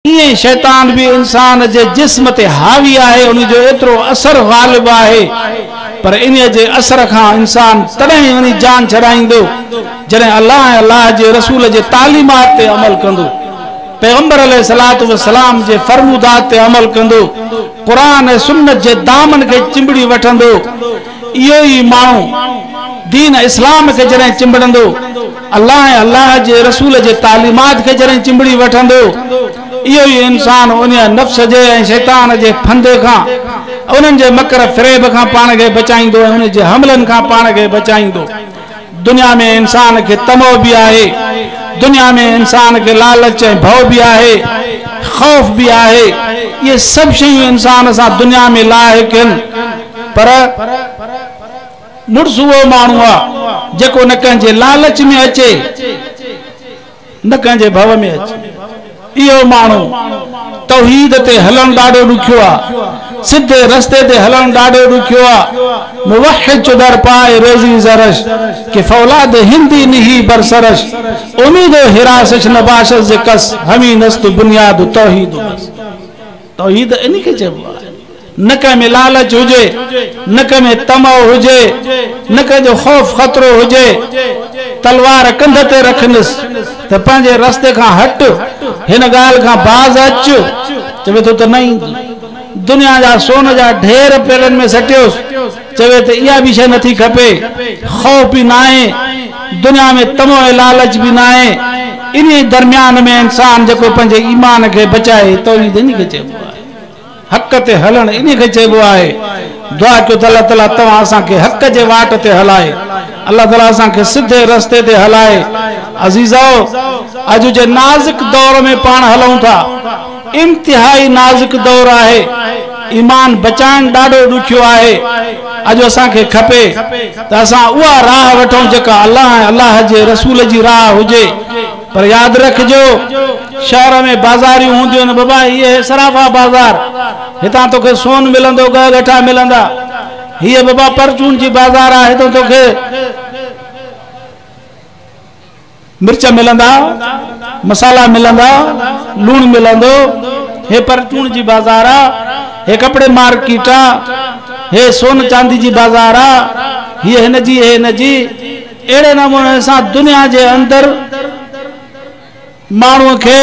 ائين شيطان به انسان جي جسم تي حاوي آهي، ان جو ايترو اثر غالب آهي، پر انهيء جي اثر کان انسان تڏهن وڃي جان ڇڏائيندو جڏهن الله ۽ الله جي رسول جي تعليمات تي عمل ڪندو، پيغمبر عليه الصلوة والسلام جي فرمودات تي عمل ڪندو، قرآن ۽ سنت جي دامن کي چنبڙي وٺندو. اهو ئي ماڻهو دين اسلام کي جڏهن چنبڙندو، الله ۽ الله جي رسول جي تعليمات کي جڏهن چنبڙي وٺندو، اهو ئي انسان انهيء نفس جي ۽ شيطان جي ڦندي کان، انهن جي مڪر فريب کان پاڻ کي بچائيندو ۽ انهن جي حملن کان پاڻ کي بچائيندو. دنيا ۾ انسان کي طمع به آهي، دنيا ۾ انسان کي لالچ ۽ ڀؤ به آهي، خوف به آهي، اهي سڀ شيون انسان سان دنيا ۾ لاحق آهن، پر مڙس اهو ماڻهو آهي جيڪو نه ڪنهن جي لالچ ۾ اچي نه ڪنهن جي ڀؤ ۾ اچي. اهو ماڻهو توحيد تي هلڻ ڏاڍو ڏکيو آهي، سڌي رستي تي هلڻ ڏاڍو ڏکيو آهي. موحد چو در پاء روزي زرش ڪه فولاد هندي نهي بر سرش اميد و هراسش نباشد ز ڪس همين است بنياد توحيد و بس. توحيد انهي کي چئبو آهي. نه ڪنهن ۾ لالچ هجي، نه ڪنهن ۾ طمع هجي، نه ڪنهن جو خوف خطرو هجي. تلوار ڪنڌ تي رکنس ته پنهنجي رستي کان هٽ، هن ڳالهه کان باز اچ. چوي ٿو ته نه ايندس. دنيا جا سون جا ڍير پيرن ۾ سٽيوس، چوي ته اها به شيء نٿي کپي. خوف به ناهي، دنيا ۾ طمع ۽ لالچ به ناهي. انهيء درميان ۾ انسان جيڪو پنهنجي ايمان کي بچائي، توحيد انهي کي چئبو آهي. حق تي هلڻ انهي کي چئبو آهي. دعا ڪيو ته الله تعالي توهان اسان کي حق جي واٽ تي هلائي. الله تعالي اسان کي سڌي رستي تي هلائي. عزيزؤ! اڄ جي نازڪ دور ۾ پاڻ هلون ٿا. انتهائي نازڪ دور آهي. ايمان بچائڻ ڏاڍو ڏکيو آهي. اڄ اسان کي کپي ته اسان اها راهه وٺون جيڪا الله ۽ الله جي رسول جي راهه هجي. پر ياد رکجو شهر ۾ بازاريون هونديون آهن بابا هيء هي صرافا بازار هتان توکي سون ملندو ڳهه ڳٺا ملندا هيء بابا پرچون جي بازار آهي هتان توکي مرچ ملندا مصالحا ملندا لوڻ ملندو هي پرچون جي بازار آ هي ڪپڙي مارڪيٽ آ هي سون چاندي جي بازار آ هيء هن جي هي هن جي اهڙي نموني سان دنيا جي اندر ماڻهوء کي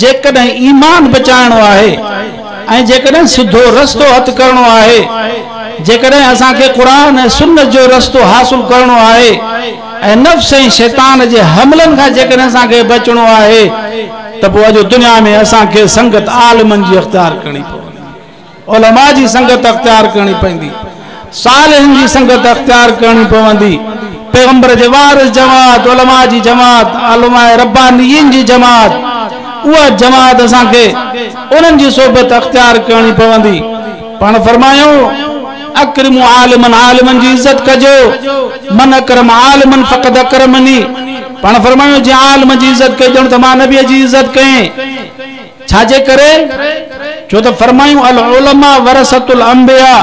جيڪڏهن ايمان بچائڻو آهي ۽ جيڪڏهن سڌو رستو هٿ ڪرڻو آهي، جيڪڏهن اسان کي قرآن ۽ سنت جو رستو حاصل ڪرڻو آهي ۽ نفس ۽ شيطان جي حملن کان جيڪڏهن اسان کي بچڻو آهي ته پوء اڄ دنيا ۾ اسان کي سنگت عالمن جي اختيار ڪرڻي پوندي. علماء جي سنگت اختيار ڪرڻي پوندي، صالحن جي سنگت اختيار ڪرڻي پوندي، پيغمبر جي وارث جماعت، علماء جي جماعت، علماء ربانيين جي جماعت، اها جماعت اسان کي انهن جي صحبت اختيار ڪرڻي پوندي. پاڻ فرمايائون، اڪرموا عالما عالمن جي عزت ڪجو، من اڪرم عالما فقد اڪرمني، پاڻ فرمايائون جنهن عالم جي عزت ڪئي ڄڻ ته مان نبيء جي عزت ڪئي. ڇا جي ڪري؟ ڇو ته فرمايون العلماء ورثة الانبياء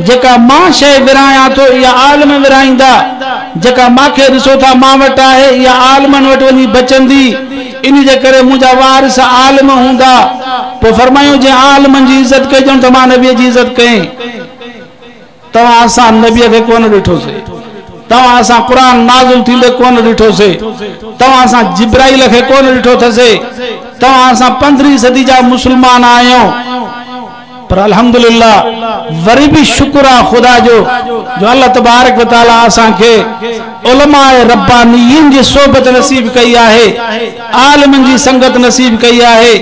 جيڪا مان شيء ورهايان ٿو اها عالم ورهائيندا، جيڪا مان کي ڏسو ٿا مان وٽ آهي اها عالمن وٽ وڃي بچندي، انهي جي ڪري منهنجا وارث عالم هوندا. پوء فرمايون جنهن عالمن جي عزت ڪئي ڄڻ ته مان نبيء جي عزت ڪئي. توهان اسان نبيء کي ڪونه ڏٺوسي، توهان اسان قرآن نازل ٿيندي ڪونه ڏٺوسي، توهان اسان جبرائيل کي ڪونه ڏٺو ٿسي، توهان اسان پندرهين صدي جا مسلمان آهيون، پر الحمدلله وري به شڪر آ خدا جو جو الله تبارڪ و تعالي اسان کي علماء ربانيين جي صحبت نصيب ڪئي آهي، عالمن جي سنگت نصيب ڪئي آهي،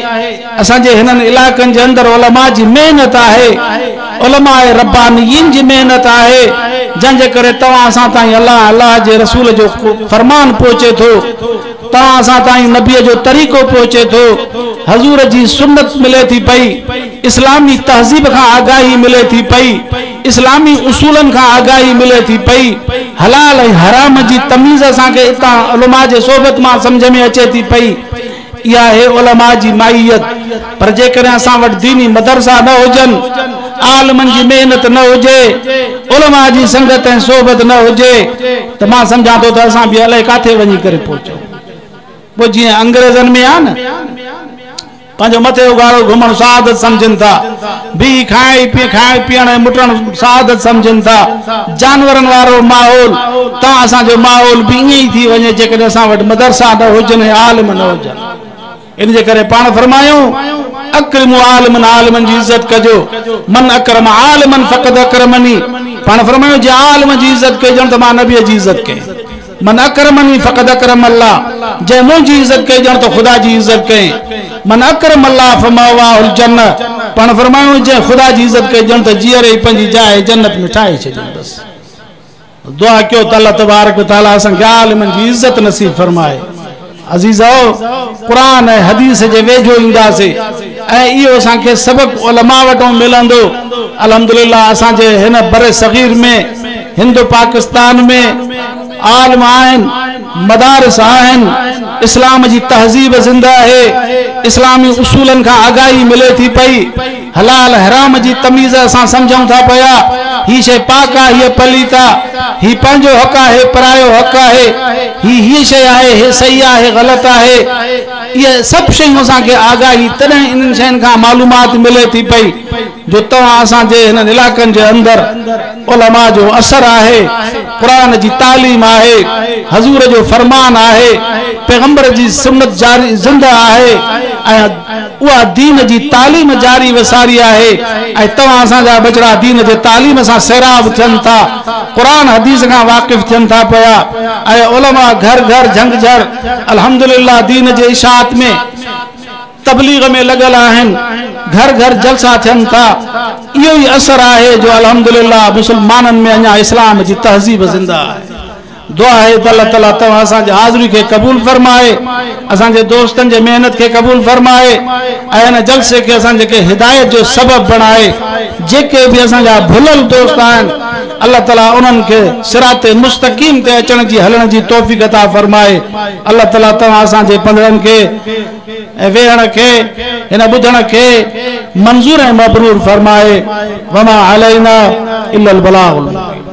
اسان جي هنن علائقن جي اندر علماء جي محنت آهي، علماء ربانيين جي محنت آهي، جنهن جي ڪري توهان اسان تائين الله ۽ الله جي رسول جو فرمان پهچي ٿو، توهان اسان تائين نبيء جو طريقو پهچي ٿو، حضور جي سنت ملي ٿي پئي، اسلامي تهذيب کان آگاهي ملي ٿي پئي، اسلامي اصولن کان آگاهي ملي ٿي پئي، حلال ۽ حرام جي تميز اسان کي اتان علماء جي صحبت مان سمجهه ۾ اچي ٿي پئي. اها آهي علماء جي معيت. پر جيڪڏهن اسان وٽ ديني مدرسا نه هجن، عالمن جي محنت نه هجي، علماء جي سنگت ۽ صحبت نه هجي ته مان سمجهان ٿو ته اسان به الائي ڪاٿي وڃي ڪري پهچون. پوء جيئن انگريزن ۾ آهي نه. पंहिंजो मथे उघाड़ो घुमणु सआदत सम्झनि था, बीह खाए पी खाइण पीअण ऐं मुटणु सआदत सम्झनि था। जानवरनि वारो माहौल, तव्हां असांजो माहौल बि ईअं ई थी वञे जेकॾहिं असां वटि मदरसा न हुजनि ऐं आलिम न हुजनि। इन जे करे पाण फरमायूं अकरिमु आलिमन, आलिमनि जी इज़त कजो। मन अकरम आलिमन फ़क़द अकरमनी, पाण फरमायूं जे आलिम जी इज़त कई ॼण त मां नबीअ जी इज़त कई। मन अकरमनी फ़क़द अकरम अल्लाह, जंहिं मुंहिंजी इज़त कई ॼण त ख़ुदा जी इज़त कई। मन अकरम अल्लाह फमावाहुल जन्नत, पाण फरमायूं जंहिं ख़ुदा जी इज़त कई ॼण त जीअरे ई पंहिंजी जाइ जन्नत में ठाहे छॾी। बसि दुआ कयो त अल्लाह तबारक व तआला असांखे आलिमनि जी इज़त नसीब फरमाए। अज़ीज़ो, क़ुरान ऐं हदीस जे वेझो ईंदासीं ऐं इहो असांखे सबक़ु उलमा वटि मिलंदो। अल्हम्दुलिल्लाह असांजे हिन बर सगीर में, हिंद पाकिस्तान में आलिम आहिनि, मदारिस आहिनि, इस्लाम जी तहज़ीब ज़िंदा आहे, इस्लामी उसूलनि खां आगाही मिले थी पई, हलाल हराम जी तमीज़ असां सम्झूं था पिया। ही शइ पाक आहे, हीअ पलीत आहे, ही पंहिंजो हक़ आहे, परायो हक़ आहे, ही हीअ शइ आहे, हे सही आहे, ग़लति आहे। इहे सभु शयूं असांखे आगाही तॾहिं इन्हनि शयुनि खां मालूमात मिले थी पई जो तव्हां असांजे हिननि इलाइक़नि जे अंदरि उलमा जो असर आहे, क़ुरान जी तालीम आहे, हज़ूर जो फरमान आहे, पैगंबर जी सुन्नत जारी ज़िंदा आहे ऐं उहा दीन जी तालीम जारी वसारी आहे। ऐं तव्हां असांजा बचड़ा दीन जे तालीम सां सैराब थियनि था, क़ुरान हदीस खां वाक़िफ़ थियनि था पिया ऐं उलमा घर घर झंग झर अल्हम्दुलिल्लाह दीन जे इशाअत में तबलीग में लॻल आहिनि, घर घर जलसा थियनि था। इहो ई असर आहे जो अल्हम्दुलिल्लाह मुसलमाननि में अञा इस्लाम जी तहज़ीब ज़िंदा आहे। दुआ आहे त अल्लाह ताला तव्हां असांजे हाज़िरी खे क़बूल फरमाए, असांजे दोस्तनि जे महिनत खे क़बूल फरमाए ऐं हिन जलसे खे असांजे हिदायत जो सबबु बणाए। जेके बि असांजा भुलियल दोस्त आहिनि अल्लाह ताला उन्हनि खे सिरात मुस्तक़ीम ते अचण जी हलण जी तौफ़ीक़ अता फरमाए। अल्लाह ताला तव्हां असांजे पंधरनि खे ऐं वेहण खे हिन ॿुधण खे मंज़ूर ऐं मबरूर फरमाए। वमा अलैना इल्लल बलागुल मुबीन।